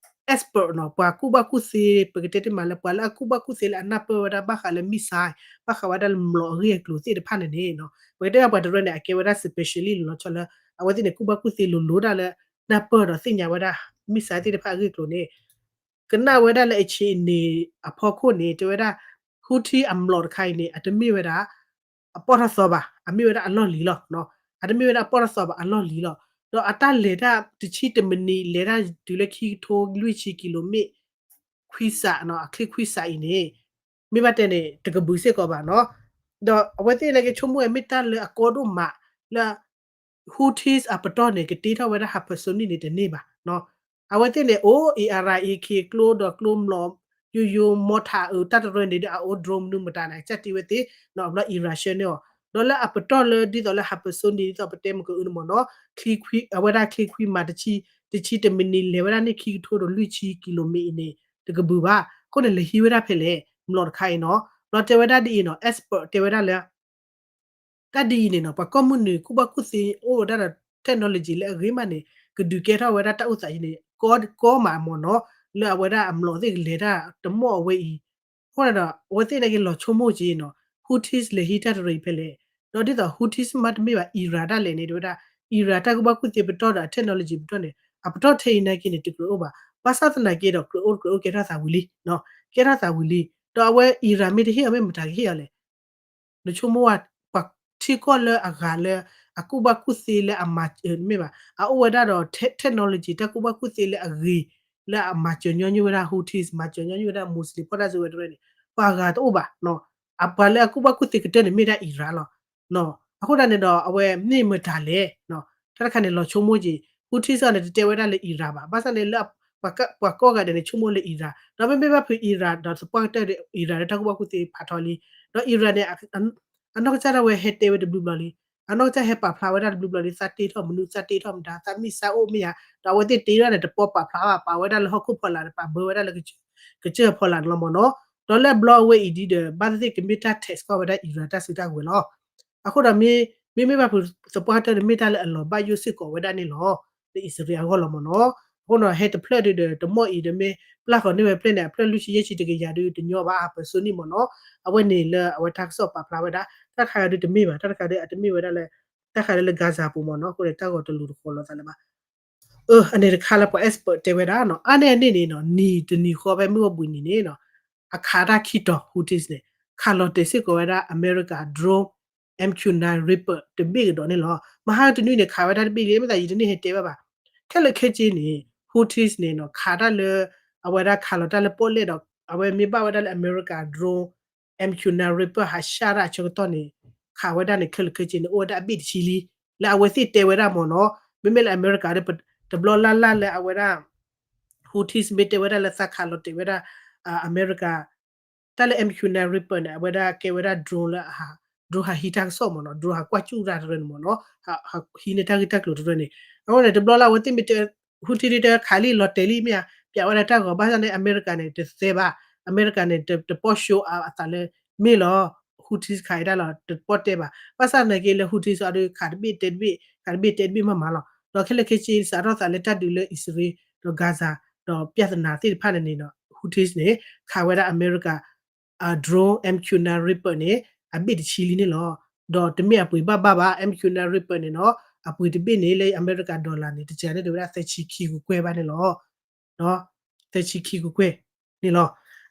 expert နီၤ, ပှၤကူၣ်ဘၣ်ကူၣ်သ့ ပကတဲတ့ၢ်မးလၢ ပှၤလၢအကူၣ်ဘၣ်ကူၣ်သ့လၢအနၢ်ပၢၢ်ဝဲဒၣ် ဘၣ်ဃးလၢ missile, ဘၣ်ဃးဝဲဒၣ်လၢမျိာ်အဂ့ၢ်အကျိၤသ့ၣ်တဖၣ်န့ၣ်န့ၣ်, ပကတဲဒၣ်ပှၤတရၢန့ၣ် အကဲဝဲဒၣ် specialist လီၤဆီလၢ အဝဲသ့ၣ်န့ၣ် ကူၣ်ဘၣ်ကူၣ်သ့လိၤလိၤဒၣ်လၢ နၢ်ပၢၢ်ဒီးသ့ၣ်ညါဝဲဒၣ် missile သ့ၣ်တဖၣ်အဂ့ၢ်အကျိၤန့ၣ် ကနၣ်ဝဲဒၣ်လၢအဆ့ၣ်န့ၣ်အဖီခိၣ်န့ၣ် တဲဝဲဒၣ် Houthi အမျိာ်တခါအံၤန့ၣ် အတမ့ၢ်ဝဲဒၣ် အပီၢ်ထီၣ်သီဘၣ်, အမ့ၢ်ဝဲဒၣ်အလီၢ်လံၤလီၤ. အတမ့ၢ်ဝဲဒၣ်အပီၢ်ထီၣ်သီဘၣ်, အလီၢ်လံၤလီၤ. ဒီးအတၢ်လဲၤတၢ်တဆံတမံးနံး လဲၤတၢ်တုၤလၢခံကထိလွံၢ်ဆံကံလိမ့ၣ် ခွံစး, အချ့ခွံစးအံၤန့ၣ် မ့ၢ်ဘၣ်တဲန့ၣ် တကဘုးစ့ၢ်ကီးဘၣ်နီၤ. ဒီးအဝဲသ့ၣ်နာ်က့ဆိကမိၣ်ဝဲမ့ၢ်တၢ်လၢအကီဒိၣ်မးလၢ Houthis အပတီၢ်န့ၣ် ကတ့ထီၣ်ဝဲဒၣ် hypersonic န့ၣ်တန့ၢ်ဘၣ်. အဝဲသ့ၣ်န့ၣ် အိၣ် A R I A K ကျိဒီးကျိမျိာ် ယိယိ mortar အတၢ်တရၢန့ၣ်ဒီး အအိၣ် drone မနုၤမတၤန့ၣ် ကစၢ်တ့ဝဲသ့ၣ် အဘျီ Iran ဆှၢန့ၢ်အီၤ ဒီးလၢအပတီၢ်လၢဒ်သိးလၢ hypersonic ဒ်သိးပတဲမုၢ်ကအုန့ၣ်မ့ၢ်နီၤ, အဝဲဒၣ်ချ့ခွံမး တဆံတမံးနံး လဲၤဝဲဒၣ်န့ၣ် ခံကထိဒီးလွံၢ်ဆံကံလိမ့ၣ်အံၤန့ၣ် တကဘုးဘၣ်. အဃိန့ၣ် လဲၤဟံးဝဲဒၣ်ဖဲလဲၣ် မျိာ်တခါအံၤနီၤ. ဘျီတဲဝဲဒၣ်ဒ်အံၤနီၤ, expert တဲဝဲဒၣ်လၢ တၢ်ဒ်အံၤန့ၣ်နီၤ, ပှၤကိးမုၢ်နုာ်ကူၣ်ဘၣ်ကူၣ်သ့အိၣ်ဝဲဒၣ်ဒီး technology လၢအဂ့ၤမးန့ၣ် ကဒုးကဲထီၣ်ဝဲဒၣ်တၢ်အိၣ်သးအံၤန့ၣ် ကီမးမ့ၢ်နီၤ, လၢအဝဲဒၣ်အမျိာ်သ့ၣ်ကလဲၤတၢ်တမီၢ်အဝဲအံၤ. အဃိန့ၣ်ဒီး အဝဲသ့ၣ်နာ်က့လီၤဆိကမိၣ်က့ၤနီၤ, Houthis လဲၤဟံးတၢ်တရၢအံၤဖဲလဲၣ်. ဒီးဒ်သိး Houthis မးတမ့ၢ်ဘၣ် Iran ဒၣ်လဲာ်န့ၣ် တဲဝဲဒၣ် Iran တၢ်ကူၣ်ဘၣ်ကူၣ်သ့ပတီၢ်ဒီးအ technology ပတီၢ်န့ၣ် အပတီၢ်ထဲအံၤနာ်က့န့ၣ် တကြၢးအိၣ်ဘၣ်. ဘၣ်ဆၣ်သနာ်က့ဒီး ကြၢးအိၣ်တကြၢးအိၣ်ကဲထီၣ်သးဝံၤလံ, ကဲထီၣ်သးဝံၤလံ. ဒီးအဝဲ Iran မ့ၢ်တဟ့ၣ်အီၤမ့ၢ်မတၤကဟ့ၣ်အီၤလဲၣ်. နဆိကမိၣ်ဝဲ ပှၤထံကီၢ်လၢအဂၤလၢ အကူၣ်ဘၣ်ကူၣ်သ့လၢအမၤ မ့ၢ်ဘၣ် အအိၣ်ဝဲဒၣ်ဒီး technology တၢ်ကူၣ်ဘၣ်ကူၣ်သ့လၢအဂ့ၤ လၢအမၤစၢၤညီနုၢ်ဝဲဒၣ် Houthis မၤစၢၤညီနုၢ်ဝဲဒၣ် Muslim ဖီၣ်တၢ်စုကဝဲၤတရၢန့ၣ် ပှၤဂၤတအိၣ်ဘၣ်. အပှၤလၢအကူၣ်ဘၣ်ကူၣ်သ့ကတၢၢ်န့ၣ်မ့ၢ်ဒၣ် Iran လီၤ. အဃိသတးန့ၣ်ဒီး အဝဲမ့ၢ်မတၤလဲၣ်. တၢ်တခါန့ၣ် လီၤဆိကမိၣ်က့ၤ Houthis န့ၣ် တတဲဝဲဒၣ်လၢ Iran ဘၣ်. ဘၣ်ဆၣ်န့ၣ်လၢ ပှၤကိးဂၤဒဲးန့ၣ် ဆိကမိၣ်လၢ Iran ဒီးမ့မ့ၢ်ဘၣ်ဖုး Iran ဒီးသပှၢ်ကတၢၢ်ဒီး Iran လၢတၢ်ကူၣ်ဘၣ်ကူၣ်သ့ဖးထီလံ. ဒီး Iran န့ၣ် အနီၢ်ကစၢ်ဒၣ်ဝဲဟဲတဲဝဲတဘျုးဘျီလံ. အနီၢ်ကစၢ်ဟဲပာ်ဖျါဝဲဒၣ်တဘျုးဘျီလံ သးတ့ထီၣ်မနုၤ သးတ့ထီၣ်မတၤ သးမံစၢ်အိၣ်မ့ၢ်ယါ ဒီးအဝဲသ့ၣ်တ့ထီၣ်န့ၣ် တပီပာ်ဖျါဘၣ် ပာ်ဝဲဒၣ်လၢဟီၣ်ခိၣ်ဖီလာ်ဒီး ပာ်ဘၢဝဲဒၣ်လၢ ကစၢၢ်ဖီလာ်န့ၣ်လီၤမ့ၢ်နီၤ. ဒီးလၢဘျီအဝဲအံၤဒ်ဒီး ဘၣ်သ့ၣ်သ့ၣ်ကမ့ၢ်တၢ် test ကွၢ်ဝဲဒၣ် Iran တၢ်စုတၢ်ကဝဲၤလီၤ. အဃိဒီး မ့မ့ၢ်ဘၣ်ဖုးသပှၢ်ကတၢၢ်န့ၣ် မ့ၢ်တၢ်လၢအလီၤဘၣ်ယိၣ်စ့ၢ်ကီးဝဲဒၣ်န့ၣ်လီၤ. လၢအံၣ်စရ့လးအဂီၢ်လီၤမ့ၢ်နီၤ. အဃိဒီး ဟဲတဖျၢၣ်ဒုဒီး တမီၢ်အံၤဒီးမ့ၢ်ပျၢ်ဃီၤန့ၢ်ဝဲဖျၢၣ်န့ၣ် အဖျၢၣ်လွံၢ်ဆံယဲၢ်ဆံတကယၤဒုတညီဘၣ် hypersonic မ့ၢ်နီၤ. အဝဲန့ၣ်လၢအဝဲတၢ်ကစီၣ်ပာ်ဖျါဝဲဒၣ် တၢ်တခါဒုတမ့ၢ်ဘၣ် တၢ်တခါဒုအတမ့ၢ်ဝဲဒၣ်လၢ တၢ်ခါဒုလၢ Gaza ပူၤမ့ၢ်နီၤ. အဃိန့ၣ် တၢ်ဂီၤတလူၤတဃီၤလိာ်သးလၢၤဘၣ်. အၢ အန့ၣ်တခါလၢပှၤ expert တဲဝဲဒၣ်နီၤ အါန့ၢ်အန့ၣ်န့ၣ်နီၤ နံၤတနံၤဃီဖဲမုၢ်ဂီၤဘှံးနံၤန့ၣ်နီၤ အခးတၢ်ခံတီၤ Houthis န့ၣ် ခးလီၤတဲာ်စ့ၢ်ကီးဝဲဒၣ် အမဲရကၤ drone M Q nine Reaper တဘ့ၣ်ကဒီးန့ၣ်လီၤ. မဟါတနွံန့ၣ် ခးဝဲဒၣ်တဘ့ၣ်လံ မ့ၢ်သးယတန့ၢ်ဟဲတဲဘၣ်ဘၣ်. ခဲလၢာ်ခဲဆ့န့ၣ် Houthis န့ၣ်နီၤ ခးတၢ်လၢ အဝဲဒၣ်ခးလီၤတၢ်လၢပီၣ်လဲၣ်ဒီး အဝဲမ့ၢ်ဘၣ်ဝဲဒၣ်လၢအမဲရကၤ drone M Q nine Reaper ဟးရှၢတၢ်အဆၢကတီၢ်န့ၣ် ခးဝဲဒၣ်န့ၣ် ခဲလၢာ်ခဲဆ့န့ၣ် အိၣ်ဝဲဒၣ်အဘ့ၣ်တဆံလံ လၢအဝဲသ့ၣ်တဲဝဲဒၣ်မ့ၢ်နီၤ. မ့မ့ၢ်လၢအမဲရကၤဒီး တဘျီလၢ်လၢ်လၢအဝဲဒၣ် Houthis မ့ၢ်တဲဝဲဒၣ်လၢသးခးလီၤတဲာ်ဝဲဒၣ် အမဲရကၤ တၢ်လၢ M Q nine Reaper န့ၣ် အဝဲဒၣ်ကဲဝဲဒၣ် drone လၢ drone ဟးဟံးတၢ်ကစီၣ်မ့ၢ်နီၤ drone ဟးကွၢ်ကၠူၣ်တၢ်တရၢန့ၣ်မ့ၢ်နီၤ ဟးဟံးန့ၢ်တၢ်ဂ့ၢ်တၢ်ကျိၤတရၢန့ၣ် အဃိန့ၣ် တဘျီလၢ်လၢ်အဝဲသ့ၣ်မ့ၢ်တဲ Houthi ဒုတဲခးလံလီၤတဲာ်လံမ့ၢ်ဧါ ပျးဝဲဒၣ်တၢ်ဂီၤ ဘၣ်ဆၣ်န့ၣ် အမဲရကၤန့ၣ် တသဲဘၣ် အမဲရကၤန့ၣ် တပီၢ် show အသးလၢ မ့ၢ်လီၤ Houthis ခးအံၤဒၣ်လီၤ တပီၢ်တဲဘၣ် ဘၣ်ဆၣ်သနာ်က့လၢ Houthis အီၤဒီး ခးတဘ့ၣ်တဲတဘ့ၣ် ခးတဘ့ၣ်တဲတဘ့ၣ်မးမးလီၤ ဒီးခဲလၢာ်ခဲဆ့စးထီၣ်သးလၢတၢ်ဒုးလၢအံၣ်စရ့လး ဒီး Gaza ဒီး ပြဿနာ သ့ၣ်တဖၣ်န့ၣ်န့ၣ်ဒီး Houthis န့ၣ် ခးဝဲဒၣ်အမဲရကၤ drone M Q nine Reaper န့ၣ် အဘ့ၣ်တဆံလံန့ၣ်လီၤ. ဒီးတမ့ၢ်အပှ့ၤဘၣ်ဘၣ်ဘၣ် M Q nine Reaper န့ၣ်နီၤ အပှ့ၤတဘ့ၣ်န့ၣ် လၢအမဲရကၤ dollar န့ၣ် တစှၤန့ၢ်ဒံးဝဲဒၣ်သၢဆံခံကကွဲၢ်ဘၣ်န့ၣ်လီၤ. သၢဆံခံကကွဲၢ်န့ၣ်လီၤ.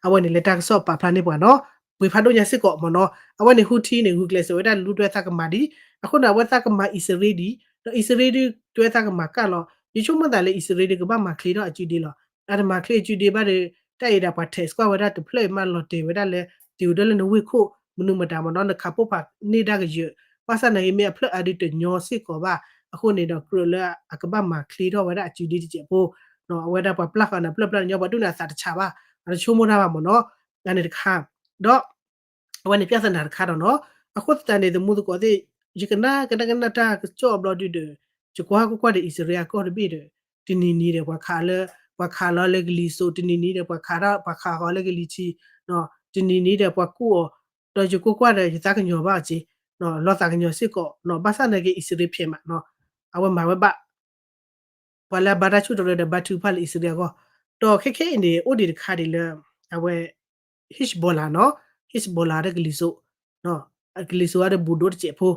အဝဲန့ၣ်လၢတၢ်ကစီၣ်ပာ်ဖျါန့ၢ်ပှၤနီၤ ပှ့ၤဖးဒိၣ်ညါစ့ၢ်ကီးမ့ၢ်နီၤ အဝဲန့ၣ် Houthi န့ၣ် ဂုာ်ကျဲးစၢးဝဲဒၣ်လူၤတွဲသးကမၤဒံး အဃိန့ၣ် အဝဲသးကမၤအံၣ်စရ့လးဒံး ဒီးအံၣ်စရ့လးဒုးတွဲသးကမၤကၢ်လီၤ ယဆိကမိၣ်သးလၢအံၣ်စရ့လးဒုးကဘၣ်မၤချ့ထီၣ်အစုဒ့လီၤ အတမၤချ့အစုဒ့ဘၣ်ဒီး တၢ်အံၤဒၣ်ပှၤထဲးစကွၢ်ဝဲဒၣ်တဖျၢၣ်အံၤမးလီၤတဲာ်ဝဲဒၣ်လၢ တုၤဒၢလၢနဝ့ၢ်ခိၣ် မနုၤမတၤမ့ၢ်နီၤ နခးပိၢ်ဖးန့ၢ်ဒၣ်ကယၢၤ ဘၣ်ဆၣ်သနာ်က့မ့ၢ်အဖျၢၣ်အါဒုးတညီစ့ၢ်ကီးဘၣ် အဃိန့ၣ်ဒီးကြၢးလၢအကဘၣ်မၤချ့ထီၣ်ဝဲဒၣ်အစုဒ့တစဲးဖိ အဝဲဒၣ်ပှၤပျၢ်ဃာ်န့ၣ် ပျၢၢ်ပျၢၢ်ညီ ပှၤဒိၣ်န့ၣ်အသးတဆးဘၣ် အတဆိကမိၣ်တၢ်ဘၣ်မ့ၢ်နီၤ အန့ၣ်တခါ ဒီး အဝဲန့ၣ် ပြဿနာ တခါဒီးနီၤ အဃိသတးန့ၣ် သမူသကိးသ့ၣ် ယကနၣ်ကနၣ်ကနၣ်တၢ်ကစီၣ်အဘျီဒုဒီး ယကွၢ်ကွၢ်ကွၢ်ဒီး အံၣ်စရ့လးအကီၢ်တဘ့ၣ်ဒီး တနံၤနံၤဒီး ပှၤခးလၢ ပှၤခးလီၤလၢကလံၤစိး တနံၤနံၤဒီး ပှၤခး ပှၤခးဃီၤလၢကလံၤထံး တနံၤနံၤဒီး ပှၤကူၣ်အီၤ ဒီးယကွၢ်ကွၢ်ဒီး ယသးကညီၤဘၣ်အီၤက့ၤ လီၤသးကညီၤစ့ၢ်ကီး ဘၣ်ဆၣ်သနာ်က့ အံၣ်စရ့လးဖျဲးမး အဝဲမၤဝဲဘၣ် ပှၤလၢအဘါတၢ်ဆူၣ်တရၢဒီး ဘါထုကဖၣ်လၢအံၣ်စရ့လးအဂီၢ်, ဒီးခဲခဲအံၤန့ၣ် အိၣ်ဒံးတခါဒံးလၢ အဝဲ Hezbollah နီၤ, Hezbollah ဒီးကလံၤစိး, ကလံၤစိးအဒီးဘူးဒိၣ်တစဲးဖိ,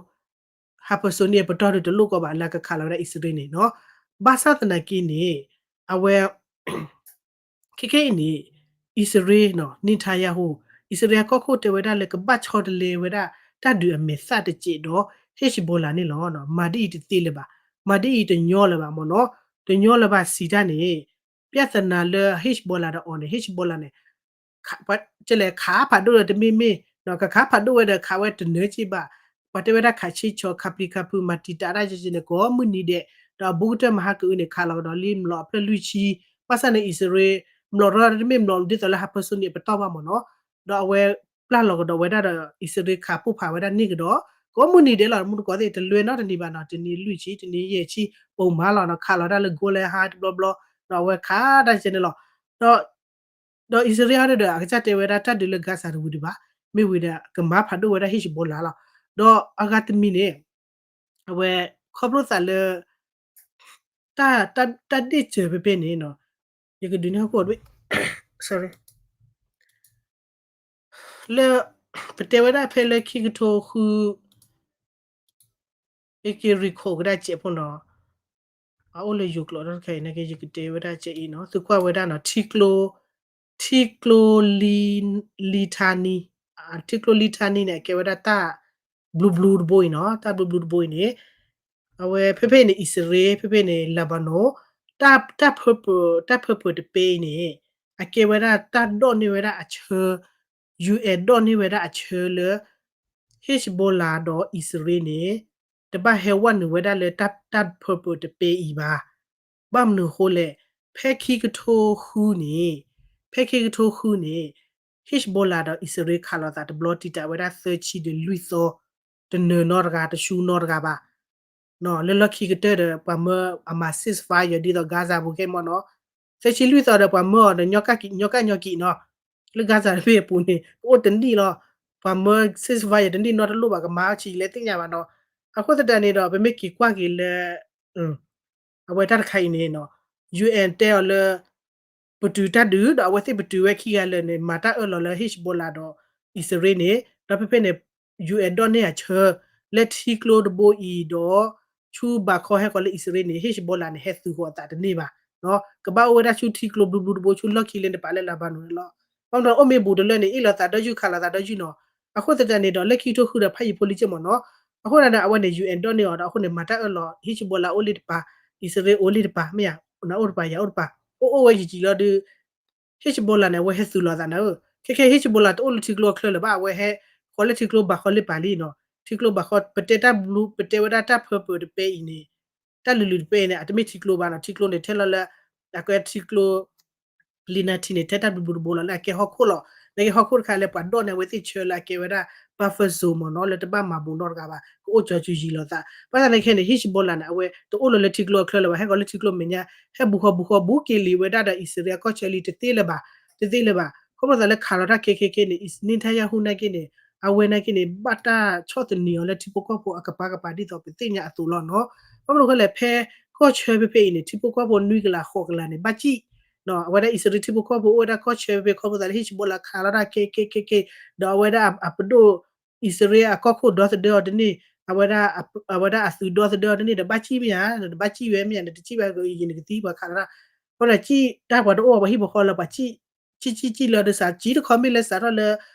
hypersonic အပတီၢ်ဒုးတလိၣ်ကီးဘၣ်လၢအကခးလီၤဝဲဒၣ်အံၣ်စရ့လးန့ၣ်နီၤ, ဘၣ်ဆၣ်သနာ်က့န့ၣ် အဝဲ ခဲခဲအံၤန့ၣ် အံၣ်စရ့လးနီၤ Netanyahu အံၣ်စရ့လးကီၢ်ခိၣ်တဲဝဲဒၣ်လၢကဘၣ်ဆီတလဲဝဲဒၣ် တၢ်ဒုးအမဲာ်သၣ်တစဲးဒီး Hezbollah န့ၣ်လီၤ. မၤဒ်အံၤတသ့လၢၤဘၣ်, မၤဒ်အံၤတညီလၢၤဘၣ်မ့ၢ်နီၤ, တညီလၢၤဘၣ်စံးတၢ်န့ၣ် ပြဿနာလၢ Hezbollah ဒီးအီၤန့ၣ် Hezbollah န့ၣ် ကလဲၤခးဖးဒိၣ်ဒီးတမ့ၢ်မ့ၢ်, ကခးဖးဒိၣ်ဝဲဒီးခးဝဲတနၢၤက့ဘၣ်, ပှၤတဲဝဲဒၣ်ခးဆ့ဆီ ခးပျံၤခးဖုး မၤတံာ်တာ်ဒၣ်ယဲန့ၣ် ကိးမုၢ်နံၤဒဲး, ဒီးအဘူးကတၢၢ်မဟါကအုန့ၣ် ခးလီၤကဒီးလံ မျိာ်အဖျၢၣ်လွံၢ်ဆံ, ဘၣ်ဆၣ်န့ၣ် အံၣ်စရ့လး မျိာ်ရီတမ့ၢ်မျိာ်ဒ်သိးလၢ hypersonic အပတီၢ်ဘၣ်မ့ၢ်နီၤ, ဒီးအဝဲပျၢ်လီၤကဒီးဝဲဒၣ်ဒီး အံၣ်စရ့လးခးပိၢ်ဖးဝဲဒၣ်န့ၢ်ကဒီး, ကိးမုၢ်နံၤဒဲးလီၤ မူတကိးသ့ၣ် တလွဲနီတနံၤဘၣ်နီၤ, တနံၤလွံၢ်ဆံ တနံၤယဲၢ်ဆံ ပိာ်မၤလီၤနီၤ, ခးလီၤဒၣ်လၢ Golan Heights တဘျီဘျီ, ဒီးအဝဲခးဒၣ်ယဲန့ၣ်လီၤ. ဒီး ဒီးအံၣ်စရ့လးအီၤဒီး အကစၢ်တဲဝဲဒၣ်တၢ်ဒုးလၢ Gaza တဝံၤဒံးဘၣ်, မ့ၢ်ဝံၤဒီး ကမၤဖးဒိၣ်ဝဲဒၣ် Hezbollah လီၤ. ဒီးအဂၤတမံၤန့ၣ် အဝဲ ခီဖျိသးလၢ တၢ် တၢ် တၢ်ဒ့ၣ်စၢၤဖဲဖဲန့ၣ်နီၤ, ယကဒုးန့ၢ်ဟီၣ်ခိၣ်တဘ့ၣ် sorry လၢ ပတဲဝဲဒၣ်ဖဲလၢခံကထိဃု ယက့ၤ recall ကဒါစဲးဖိနီၤ, အအိၣ်လၢယိၤကျိာ်တခါအံၤန့ၣ်က့ ယကတဲဝဲဒၣ်စဲအံၤနီၤ, သုကွၢ်ဝဲဒၣ်နီၤ, ထံကျိ ထံကျိ Litani, ထံကျိ Litani န့ၣ် အကဲဝဲဒၣ်တၢ် ဘျူးဘျူးတဘိအံၤနီၤ, တၢ်ဘျူးဘျူးတဘိအံၤန့ၣ် အဝဲဖဲဖဲန့ၣ် အံၣ်စရ့လး ဖဲဖဲန့ၣ် Lebanon, တၢ် တၢ် purple တၢ် purple တပဲအံၤန့ၣ် အကဲဝဲဒၣ်တၢ်ဒိးန့ၢ်ဝဲဒၣ်အဆၢ, U N ဒိးန့ၢ်ဝဲဒၣ်အဆၢလၢ Hezbollah ဒီးအံၣ်စရ့လးန့ၣ် တဘၣ်ဟဲဝဲနုာ်ဝဲဒၣ်လၢတၢ် တၢ် purple တပဲအံၤဘၣ်. ဘၣ်မနုၤအဃိလဲၣ်, ဖဲခံကထိဃုန့ၣ်, ဖဲခံကထိဃုန့ၣ် Hezbollah ဒီးအံၣ်စရ့လးခးလိာ်သးတဘျီ တံာ်တာ်ဝဲဒၣ်သၢဆံဒီးလွံၢ်သီ, တနၢၤနီတဂၤ တဆူနီတဂၤဘၣ်. လၢလီၢ်ခံကတၢၢ်ဒီး ပှၤမၢအမၤ ceasefire ဒ်သိး Gaza ပူၤခဲမ့ၢ်နီၤ, သၢဆံလွံၢ်သီဒီး ပှၤမၢအီၤဒီး ညီကၣ်ညီကံးနီၤ, လၢ Gaza တဘ့ၣ်အပူၤန့ၣ် ကအိၣ်တနံၣ်လီၤ. ပှၤမၢ ceasefire တနံၣ်နီတလိၣ်ဘၣ် ကမၤအီၤဆံးလဲၣ်သ့ၣ်ညါဘၣ်နီၤ. အဃိသတးန့ၣ်ဒီး ပမ့ၢ်က့ၤကွၢ်က့ၤလၢ အဝဲတၢ်တခါအံၤန့ၣ်နီၤ, U N တဲအီၤလၢ ပတုာ်တၢ်ဒုး ဒီးအဝဲသ့ၣ်ပတုာ်ဝဲခံဂၤလၢာ်န့ၣ် မၤတၢ်အၢၣ်လီၤလၢ Hezbollah ဒီးအံၣ်စရ့လးန့ၣ်, ဒီးဖဲဖဲန့ၣ် U N ဒိးန့ၢ်အဆၢ လၢထံကျိတဘိအံၤဒီး ဆူဘးခီဟဲဃီၤလၢအံၣ်စရ့လးန့ၣ် Hezbollah န့ၣ် ဟဲသုးဃီၤအသးတန့ၢ်ဘၣ်. ကဘၣ်အိၣ်ဝဲဒၣ်ဆူထံကျိဘျူးဘျူးတဘိ ဆူလီၢ်ခံလၢနပာ်လၢ Lebanon န့ၣ်လီၤ. ဘၣ်မနုၤအိၣ်မ့ၢ်ဘူးတလၢန့ၣ် အ့ၣ်လိာ်သးဒီးယုၢ်ခးလိာ်သးဒီးယုၢ်နီၤ. အဃိသတးန့ၣ်ဒီး လၢခံကထိဃုဒီးဖးယံာ်ဖိလံက့မ့ၢ်နီၤ. အဃိန့ၣ်ဒီး အဝဲန့ၣ် U N ဒိးန့ၢ်အီၤဒီး အဃိန့ၣ် မၤတၢ်အၢၣ်လီၤ Hezbollah အိၣ်လၢတပၤ, အံၣ်စရ့လးအိၣ်လၢတပၤ မ့ၢ်ဧါ, နအိၣ်တပၤ ယအိၣ်တပၤ, အိၣ်အိၣ်ဝဲယံာ်ယံာ်လီၤဒီး Hezbollah န့ၣ် အဝဲဟဲသုးလိာ်သးန့ၣ်ဧၢ, ခဲခဲ Hezbollah တအိၣ်လၢထံကျိအချၢလၢၤဘၣ်, အဝဲဟဲဃီၤလၢထံကျိဘးခီလၢပာ်လံနီၤ. ထံကျိဘးခီ ပတဲတၢ်ဘျူး ပတဲဝဲဒၣ်တၢ် purple တပဲအံၤန့ၣ်, တၢ်လုာ်လုာ်တပဲအံၤန့ၣ် အတမ့ၢ်ထံကျိဘၣ်နီၤ. ထံကျိန့ၣ် ထဲလီၤလၢ အကဲထံကျိ Litani န့ၣ် ထဲတၢ်ဘျူးဘျူးတဘိလီၤ လၢအကဲဟီၣ်ခိၣ်လီၤ. နာ်က့ဟီၣ်ခိၣ်တခါလၢပှၤဒိးန့ၢ်အဝဲသ့ၣ်ဆၢလၢအကဲဝဲဒၣ် buffer zone မ့ၢ်နီၤ, လၢတဘၣ်မၤဘူးနီတဂၤဘၣ်, ကအိၣ်ကၠီၤစုၤယံာ်လိာ်သး. ဘၣ်ဆၣ်သနာ်က့န့ၣ် Hezbollah န့ၣ် အဝဲတအိၣ်လၢၤလၢထံကျိအချၢလၢၤဘၣ်, ဟဲဃီၤလၢထံကျိမဲာ်ညါ, ဟဲဘူးဃီၤဘူးဃီၤဘူးက့ၤလံဝဲဒၣ်ဒီးအံၣ်စရ့လးအကီၢ်ဆၢလံ တသ့လၢၤဘၣ်, တသ့လၢၤဘၣ်. ခီဖျိသးလၢခးလီၤတၢ်ခဲခဲခဲန့ၣ် Netanyahu နာ်က့န့ၣ် အဝဲနာ်က့န့ၣ် ဘၣ်တၢ်ဆီၣ်သနံးအီၤလၢထံဖိကီၢ်ဖိအကပၤကပၤဒ်သိးပသ့ၣ်ညါအသိးလီၤနီၤ. ဘၣ်မနုၤအဃိလဲၣ်, ဖဲကီၢ်ဆၢဖဲဖဲအံၤန့ၣ် ထံဖိကီၢ်ဖိနွံကလးဃိးကလးန့ၣ် ဘၣ်စံၣ် အဝဲဒၣ်အံၣ်စရ့လးထံဖိကီၢ်ဖိအိၣ်ဝဲဒၣ်ကီၢ်ဆၢဖဲဖဲ ခီဖျိသးလၢ Hezbollah ခးလီၤတၢ်ခဲခဲခဲခဲ, ဒီးအဝဲဒၣ်အပဒိၣ် အံၣ်စရ့လးအကီၢ်ခိၣ်ဒီသဒၢအီၤတန့ၢ်, အဝဲဒၣ်အသုးဒီသဒၢအီၤတန့ၢ်ဒီး ဘၣ်စံၣ်မ့ၢ်ဧါ, တဘၣ်စံၣ်ဝဲမ့ၢ်ဧါ, နတစံၣ်ဘၣ်ကယံာ်နကသံပှၤခးလီၤတၢ်, အဃိန့ၣ် စံၣ်တၢ်ပှၤတအိၣ်ပှၤဟံၣ်ပဃီလၢပှၤစံၣ် စံၣ်စံၣ်စံၣ်လၢဒုးစး စံၣ်တခီမ့ၢ်လၢစးထီၣ်လၢ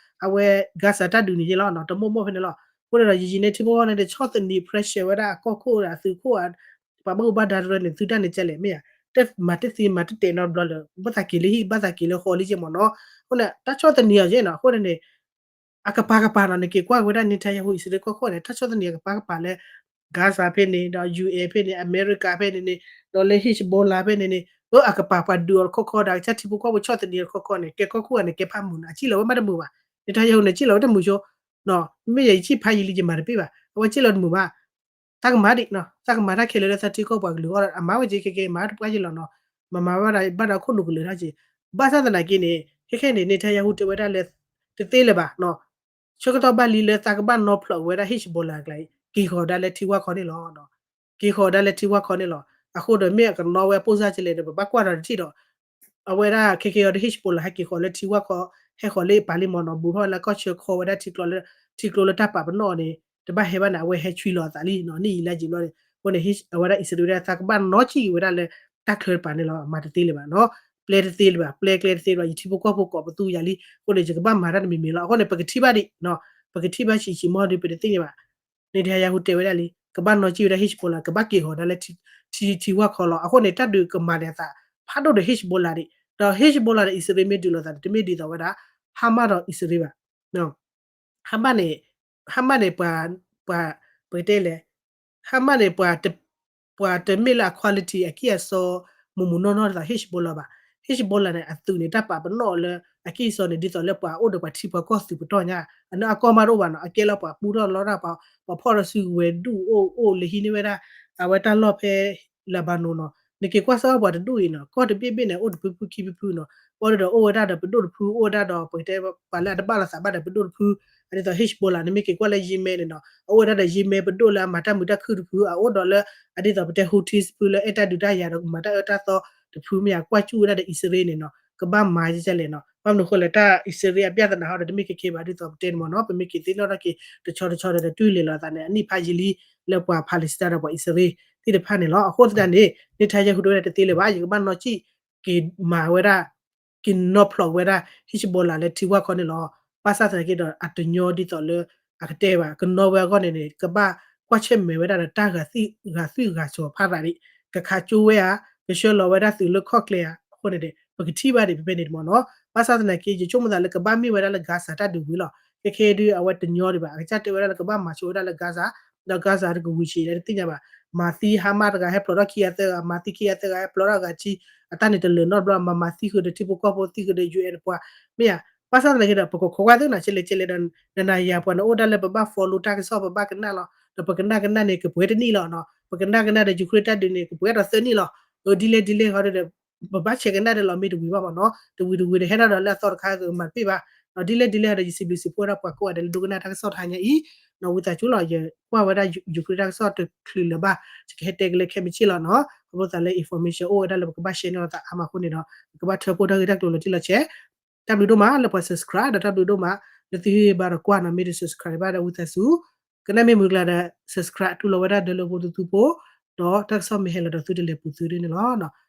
အဝဲ Gaza တၢ်ဒုးန့ၣ်ယဲလီၤနီၤ, တမိၢ်မိၢ်ဖဲန့ၣ်လီၤ. အဃိန့ၣ်ဒီး ယံာ်ယံာ်န့ၣ် ထံဖိကီၢ်ဖိန့ၣ် ဆီၣ်သနံး pressure ဝဲဒၣ်အကီၢ်ခိၣ်ဒီးအသုးခိၣ် ပှၤဘၣ်မူဘၣ်ဒါတရၢန့ၣ် သုတၢ်န့ၣ်ကဲလဲၣ် မ့ၢ်ဧါ, တမၤတသ့မၤတတဲာ်နီတဘျီလၢၤ ဘၣ်သးက့ၤလၢဟံၣ် ဘၣ်သးက့ၤလၢဃီလံက့မ့ၢ်နီၤ. အဃိန့ၣ် တၢ်ဆီၣ်သနံးအီၤယဲနီၤ, အဃိန့ၣ်န့ၣ် အကပၤကပၤနီၤ, နက့ၤကွၢ်ဝဲဒၣ် Netanyahu အံၣ်စရ့လးကီၢ်ခိၣ်န့ၣ် တၢ်ဆီၣ်သနံးအကပၤကပၤလၢ Gaza ဖဲန့ၣ် ဒီး U N ဖဲန့ၣ် အမဲရကၤ ဖဲန့ၣ်န့ၣ် ဒီးလၢ Hezbollah ဖဲန့ၣ်န့ၣ် အကပၤပှၤဒုးအီၤတခီခီဒီး အကစၢ်ထံဖိကီၢ်ဖိဆီၣ်သနံးအီၤတခီခီန့ၣ် ကဲကီၢ်ခိၣ်ဂၤန့ၣ် ကဲဖးမုာ်နီၤ, အစံၣ်လီၤဝဲမးတမုာ်ဘၣ်, Netanyahu န့ၣ် စံၣ်လီၤဝဲတမုာ်ဆိ မ့မ့ၢ်ယဲယဆံၣ်ဖးယံာ်လံ ယမၤတပ့ၢ်ဘၣ်. အဝဲစ့ၢ်လီၤတမုာ်ဘၣ်. သးကမၤဒံး, သးကမၤတၢ်ခဲလၢာ်လၢသးထံကီၢ်ပှၤကလုာ်အဂီၢ်ဒီး အမၤဝဲက့ၤခဲက့ၤ မၤတပှၢ်က့ၤလီၤနီၤ. မၤမၤဝဲဒၣ်ဘၣ်ဒီးအခိၣ်နူာ်ကလုာ်တၢ်က့ၤ. ဘၣ်ဆၣ်သနာ်က့န့ၣ် ခဲခဲန့ၣ် Netanyahu တဲဝဲဒၣ်လၢ တသ့လၢၤဘၣ်နီၤ. ဆၢကတီၢ်ဘၣ်လံလၢသးကဘၣ်နီဖျိးဝဲဒၣ် Hezbollah အကျါအံၤ က့ၤဃီၤဒၣ်လၢထံဝၢ်ခီန့ၣ်လီၤ. က့ၤဃီၤဒၣ်လၢထံဝၢ်ခီန့ၣ်လီၤ. အဃိဒီးမ့ၢ်အကနီဝဲအပိၢ်စၢ်ကလဲၣ်ဒီး ပဘၣ်ကွၢ်ဒီးတထံၣ်ဒီး အဝဲဒၣ်ခဲခဲအံၤဒီး Hezbollah ဟဲက့ၤဃီၤလၢထံဝၢ်ခီ ဟဲဃီၤလၢအပၤလံမ့ၢ်နီၤ. ဘူးထီၣ်ဝဲလၢကီၢ်ဆၢ ခီဝဲဒၣ်ထံကျိလၢ ထံကျိလၢတၢ်ပာ်ပနီၣ်အီၤန့ၣ် တဘၣ်ဟဲဘၣ်န့ၣ် အဝဲဟဲဆွံလီၤအသးလံနီၤ. နံၣ်ယံာ်လါယံာ်ဘျီန့ၣ် အဃိန့ၣ် အဝဲဒၣ်အံၣ်စရ့လးဝဲဒၣ် သးကဘၣ်နီကံၣ်ဝဲဒၣ်လၢတၢ်ချၢတပၤန့ၣ်လီၤ. မၤတသ့လၢၤဘၣ်နီၤ. ပျဲတသ့လၢၤဘၣ်, ပျဲကျဲတသ့လၢၤဘၣ်, ယထံဖိကီၢ်ဖိကိးပသူယၤလံ. အဃိန့ၣ် ယကဘၣ်မၤတၢ်တမံၤမံၤလီၤ. အဃိန့ၣ် ပကထံၣ်ဘၣ်ဒံး, ပကထံၣ်ဘၣ်ဆံးဆံးမီၢ်ဒီး ပတသ့ၣ်ညါဘၣ်. Netanyahu တဲဝဲဒၣ်လံ ကဘၣ်နီကံၣ်ဝဲဒၣ် Hezbollah ကဘၣ်က့ၤဃီၤဒၣ်လၢ ထံဝၢ်ခီလီၤ. အဃိန့ၣ် တၢ်ဒုးကမၤန့ၢ်အသး ဖးဒိၣ်ဒီး Hezbollah ဒံး, ဒီး Hezbollah ဒီးအံၣ်စရ့လးမ့ၢ်ဒုးလိာ်သးန့ၣ် တမ့ၢ်ဒ်သိးဝဲဒၣ် Hamas ဒီးအံၣ်စရ့လးဘၣ်. Hamas န့ၣ်, Hamas န့ၣ် ပှၤ, ပှၤ, ပကတဲလဲၣ်, Hamas န့ၣ် ပှၤတမ့ၢ်လၢအ quality အကံၢ်အစီ မုာ်မုာ်နီၢ်နီၢ်ဒ်သိး Hezbollah ဘၣ်. Hezbollah န့ၣ် အသုးန့ၣ် တၢ်ပာ်ပနီၣ်လၢအကံၢ်အစီန့ၣ် ဒ်သိးလၢပှၤအိၣ်ဒီးပှၤထံပှၤကီၢ်သုးပတီၢ်ညါ, အနီၢ်အကီၢ်မးတအိၣ်ဘၣ်နီၤ, အကဲလီၤပှၤပူထီၣ်လီတၢ်, ပှၤဖီၣ်ဒီးစုဝဲၤဒူၣ်အိၣ်အိၣ်လဲၤဟံးန့ၢ်ဝဲဒၣ် အဝဲတၢ်လီၢ်ဖဲ Lebanon နီၤ, နက့ၤကွၢ်စၢ်ပှၤတဒူၣ်အံၤနီၤ, ကီၢ်တဘ့ၣ်ဘ့ၣ်န့ၣ် အိၣ်တဖုဖုခံဖုဖုနီၤ, ပီဒီးအိၣ်ဝဲဒၣ်ဒီးပဒိၣ်တဖု, အိၣ်ဝဲဒၣ်ဒီးပကတဲပှၤလၢအတဘၣ်လိာ်သးဘၣ်ဒီးပဒိၣ်တဖု, အဒ်သိး Hezbollah န့ၣ် မ့ၢ်က့ၤကွၢ်လၢ Yemen န့ၣ်နီၤ, အအိၣ်ဝဲဒၣ်ဒီး Yemen ပဒိၣ်လၢအမၤတၢ်မုာ်တၢ်ခုၣ်တဖု, အအိၣ်ဒီးလၢ အဒ်သိးပတဲ Houthis တဖုလၢအဲၣ်တၢ်ဒုးတၢ်ယၤဒီးမၤတၢ်အၢတၢ်သီတဖုမ့ၢ်ဧါ, ကွၢ်ကူၣ်ဝဲဒၣ်ဒီးအံၣ်စရ့လးန့ၣ်နီၤ, ကဘၣ်မၤဒ်လဲၣ်နီၤ, ဘၣ်မနုၤအဃိလဲၣ် တၢ်အံၣ်စရ့လးအ ပြဿနာ ဟီဒီး တမ့ၢ်ခဲခဲဘၣ်, ဒ်သိးပတဲန့ၣ်မ့ၢ်နီၤ, ပမ့ၢ်က့ၤသ့ၣ်နီၣ်ထီၣ်က့ၤ တဆီတဆီဒီး တူၢ်လဲၤလိာ်သးန့ၣ် အနံၣ်ဖးယံာ်လံ လၢပှၤဖၤလ့စတံန့ၣ်ဒီးပှၤအံၣ်စရ့လးသ့ၣ်တဖၣ်န့ၣ်လီၤ. အဃိသတးန့ၣ် Netanyahu တဲဝဲဒၣ်တသ့လၢၤဘၣ်, ယကဘၣ်နီၢ်ကံၣ် က့ၤမၤဝဲဒၣ် က့ၤနီဖျိးဝဲဒၣ် Hezbollah လၢထံဝၢ်ခီန့ၣ်လီၤ. ဘၣ်ဆၣ်သနာ်က့ဒီး အတညီဒ်သိးလၢ အကတဲဘၣ် ကနီဝဲအဂီၢ်န့ၣ်န့ၣ် ကဘၣ်ကွၢ်ဆၢၣ်မဲာ်ဝဲဒၣ်ဒီးတၢ်ဂၤသွံၣ်ဂၤစီၤဖးရၤဒံး, ကခးကၠိဝဲဧါ, ကဆှၢလီၤဝဲဒၣ်သုးလၢခီၣ်ကျဲဧါ, အဃိန့ၣ် ပကထံၣ်ဘၣ်ဒံးဖဲဖဲန့ၣ်တမ့ၢ်နီၤ. ဘၣ်ဆၣ်သနာ်က့ ယဆိကမိၣ်သးလၢကဘၣ်မ့ၢ်ဝဲဒၣ်လၢ Gaza တၢ်ဒုးဝံၤလီၤ. ခဲခဲဒုး အဝဲတညီဒံးဘၣ်, အကစၢ်တဲဝဲဒၣ်လၢကဘၣ်မၤဆိဝဲဒၣ်လၢ Gaza, ဒီး Gaza တကဝံၤဆံးလၢတသ့ၣ်ညါဘၣ်. မၤသံ Hamas တဂၤ ဟဲဖျိးထီၣ်ခံဂၤသၢဂၤ, မၤသံခံဂၤသၢဂၤ ဟဲဖျိးထီၣ်ဂၤဆံ, အတၢ်န့ၣ်တလၢာ်နီတဘျီ, မၤမၤသံဃုာ်ဒီးထံဖိကီၢ်ဖိ သံဃုာ်ဒီး UN ပှၤ, မ့ၢ်ဧါ. ဘၣ်ဆၣ်သနာ်က့ဒီး ပကခိးကွၢ်သ့ၣ်နီၤ ကလဲၣ်ကလဲၣ်ဒီး နနၤယၤပှၤန့ၣ်အိၣ်ဒၣ်လၢပဘၣ် follow တၢ်ကစီၣ် ပဘၣ်ကနၣ်လီၤ. ဒီးပကနၣ်ကနၣ်န့ၣ် ကပှဲၤတနံၣ်လီၤနီၤ. ပကနၣ်ကနၣ်ဒီး Ukraine တၢ်ဒုးန့ၣ် ကပှဲၤဒီးသၢနံၣ်လီၤ. အဒ်လဲၣ်ဒ်လဲၣ်ဃီဒီး ပဘၣ်ဆဲးကနၣ်ဒီးလီၤမ့ၢ်တဝံၤဘၣ်မ့ၢ်နီၤ. တဝံၤတဝံၤဒီးဟဲထီၣ်ဒီးလၢအသီတခါ ကမၤတပ့ၢ်ဘၣ်. ဒ်လဲၣ်ဒ်လဲၣ်ဒီး ယစံးဘျုးစံးဖှိၣ်ဝဲဒၣ်ပှၤကိးဂၤဒဲးလၢဒိကနၣ်တၢ်ကစီၣ်တဟါညါအံၤ, ဝံသးစူၤလီၤ ယကွၢ်ဝဲဒၣ် Ukraine တၢ်ကစီၣ်တချုးလၢၤဘၣ်, ယကဟဲတဲက့ၤလၢခဲမုၢ်ဆ့ၣ်လီၤနီၤ. အဃိသတးလၢ information အိၣ်ဝဲဒၣ်လၢပကဘၣ် share န့ၢ်လိာ်သးအါမးအဃိန့ၣ်ဒီး ပကဘၣ်ထၢဖှိၣ်တၢ်ဂ့ၢ်တၢ်ကျိၤလီၤတံၢ်လီၤဆဲး. တၢ်ဘျုးဒိၣ်မးလၢပှၤ subscribe ဒီးတၢ်ဘျုးဒိၣ်မး လၢသုဟ့ၣ်ဘါဒီးကွၢ်နီၤ မ့ၢ်တ subscribe ဘၣ်ဒီးဝံသးစူၤ ကနၣ်မ့ၢ်မုာ်ကျါဒီး subscribe တူၢ်လိာ်ဝဲဒၣ်ဒၢလၢဖိသုသုဖိ, ဒီးတၢ်ကစီၣ်မ့ၢ်ဟဲလီၤဒီးသုတလဲၤပူၤသုဒ်န့ၣ်လီၤ.